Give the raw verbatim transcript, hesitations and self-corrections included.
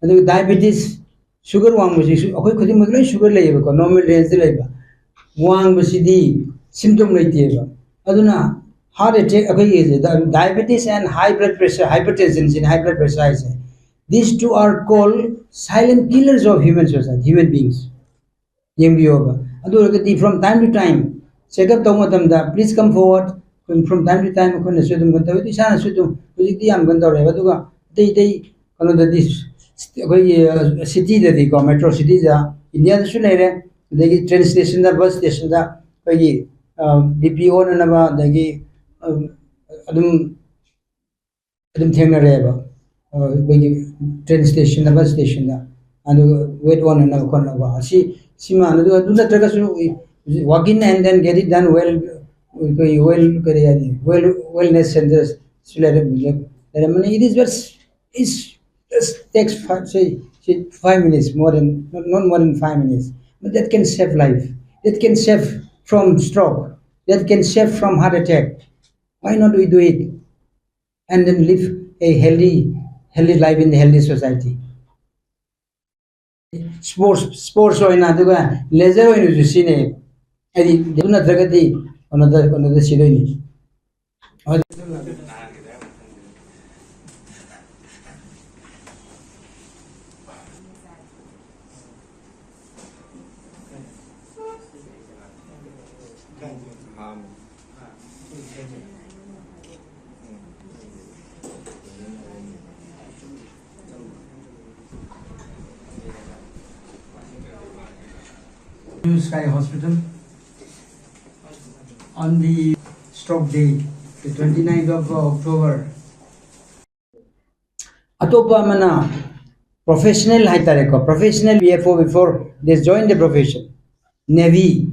ꯑꯗꯨꯒ diabetes, sugar ꯋꯥꯡꯕꯁꯤꯁꯨ ꯑꯩꯈꯣꯏ ꯈꯨꯗꯤꯡꯃꯛ ꯂꯣꯏ ꯁꯨꯒꯔ ꯂꯩꯌꯦꯕꯀꯣ, ꯅꯣꯔꯃꯦꯜ ꯔꯦꯟꯖꯇ ꯂꯩꯕ꯫ ꯋꯥꯡꯕꯁꯤꯗꯤ ꯁꯤꯝꯇꯣꯝ ꯂꯩꯇꯦꯕ꯫ ꯑꯗꯨꯅ ꯍꯥꯔꯠ ꯑꯦꯇꯦꯛ, ꯑꯩꯈꯣꯏꯒꯤ diabetes and high blood pressure, hypertension ꯁꯤꯅ high blood pressure ꯍꯥꯏꯁꯦ, these two are called silent killers of human society, human beings. ꯌꯦꯡꯕꯤꯌꯣꯕ꯫ ꯑꯗꯨ ꯑꯣꯏꯔꯒꯗꯤ from time to time check up ꯇꯧꯕ ꯃꯇꯝꯗ please come forward. From time to time ꯑꯩꯈꯣꯏꯅꯁꯨ ꯑꯗꯨꯝ ꯀꯩꯅꯣ ꯇꯧꯋꯤ, ꯏꯁꯥꯅꯁꯨ ꯑꯗꯨꯝ ꯍꯧꯖꯤꯛꯇꯤ ꯌꯥꯝ ꯀꯩꯅꯣ ꯇꯧꯔꯦꯕ꯫ ꯑꯗꯨꯒ ꯑꯇꯩ ꯑꯇꯩ ꯀꯩꯅꯣꯗꯗꯤ ꯑꯩꯈꯣꯏꯒꯤ ꯁꯤꯇꯤꯗꯗꯤꯀꯣ, ꯃꯦꯇ꯭ꯔꯣ ꯁꯤꯇꯤꯗ ꯏꯟꯗꯤꯌꯥꯗꯁꯨ ꯂꯩꯔꯦ, ꯑꯗꯒꯤ ꯇ꯭ꯔꯦꯟ ꯁ꯭ꯇꯦꯁꯟꯗ, ꯕꯁ ꯁ꯭ꯇꯦꯁꯟꯗ ꯑꯩꯈꯣꯏꯒꯤ ꯕꯤ ꯄꯤ ꯑꯣꯟꯅꯅꯕ, ꯑꯗꯒꯤ ꯑꯗꯨꯝ ꯑꯗꯨꯝ ꯊꯦꯡꯅꯔꯛꯑꯦꯕ꯫ ꯑꯩꯈꯣꯏꯒꯤ ꯇ꯭ꯔꯦꯟ ꯁ꯭ꯇꯦꯁꯟꯗ, ꯕꯁ ꯁ꯭ꯇꯦꯁꯟꯗ, ꯑꯗꯨꯒ ꯋꯦꯠ ꯑꯣꯟꯅꯅꯕ ꯈꯣꯠꯅꯕ ꯑꯁꯤ, ꯁꯤꯃ ꯑꯗꯨ, ꯑꯗꯨ ꯅꯠꯇ꯭ꯔꯒꯁꯨ walk in and then get it done well, ꯑꯩꯈꯣꯏ ꯋꯦꯜ ꯀꯔꯤ ꯍꯥꯏꯅꯤ, ꯋꯦꯜ ꯋꯦꯜꯅꯦꯁ ꯁꯦꯟꯇꯔꯁꯨ ꯂꯩꯔꯝꯃꯤ, ꯂꯩꯔꯝꯃꯅꯤ꯫ It is just, it's just takes five, say, say five minutes, more than, not, not more than five minutes, but that can save life, that can save from stroke, that can save from heart attack. Why not we do it and then live a healthy, healthy life in the healthy society? Sports, sports ꯑꯣꯏꯅ, ꯑꯗꯨꯒ leisure ꯑꯣꯏꯅꯁꯨ ꯁꯤꯖꯤꯟꯅꯩ꯫ ꯍꯥꯏꯗꯤ ꯑꯗꯨ ꯅꯠꯇ꯭ꯔꯒꯗꯤ ꯀꯩꯅꯣꯗ, ꯀꯩꯅꯣꯗ ꯁꯤꯗꯣꯏꯅꯤ꯫ New Sky Hospital on the stroke day, the twenty-ninth of October. ꯑꯇꯣꯞꯄ ꯑꯃꯅ professional ꯍꯥꯏꯇꯥꯔꯦꯀꯣ, professional P F O before they join the profession, Navy,